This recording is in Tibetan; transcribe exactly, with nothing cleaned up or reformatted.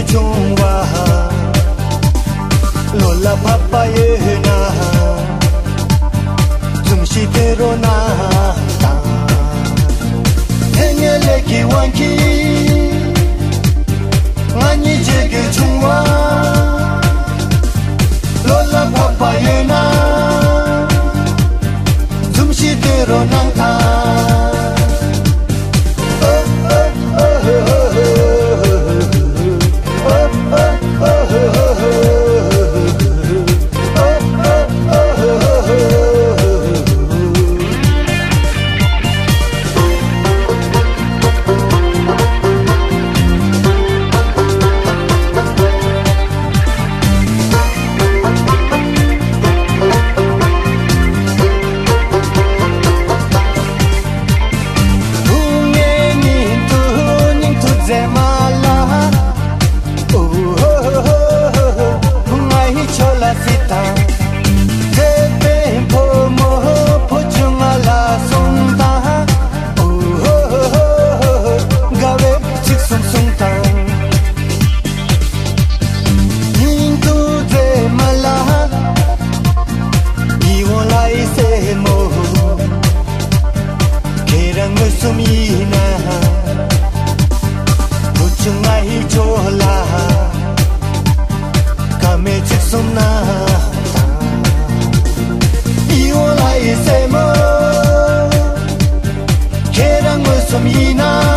བྱུང་བ། བློ་ལ་བབ་པ་ཡོད་ན། འཛུམ་ཞིག་སྟོན་རོགས་གནང་དང་། ཐེངས་ལས་ཀྱི་དབང་གིས། ང་གཉིས་མཇལ་རྒྱུ་བྱུང་བ། བློ་ལ་བབ་པ་ཡོད་ན། འཛུམ་ཞིག་སྟོན་རོགས་གནང་དང་། ཁྱེད་རང་མངོན་སུམ་ཡིན་ན། བུ་ཆུང་ང་ཡི་ཕྱོགས་ལ། ཀ་མེད་ཅིག་གསུངས་ན། ཡིད་འོང་ལ་ཡི་སེ་མོ། ཁྱེད་རང་མངོན་སུམ་ཡིན་ན།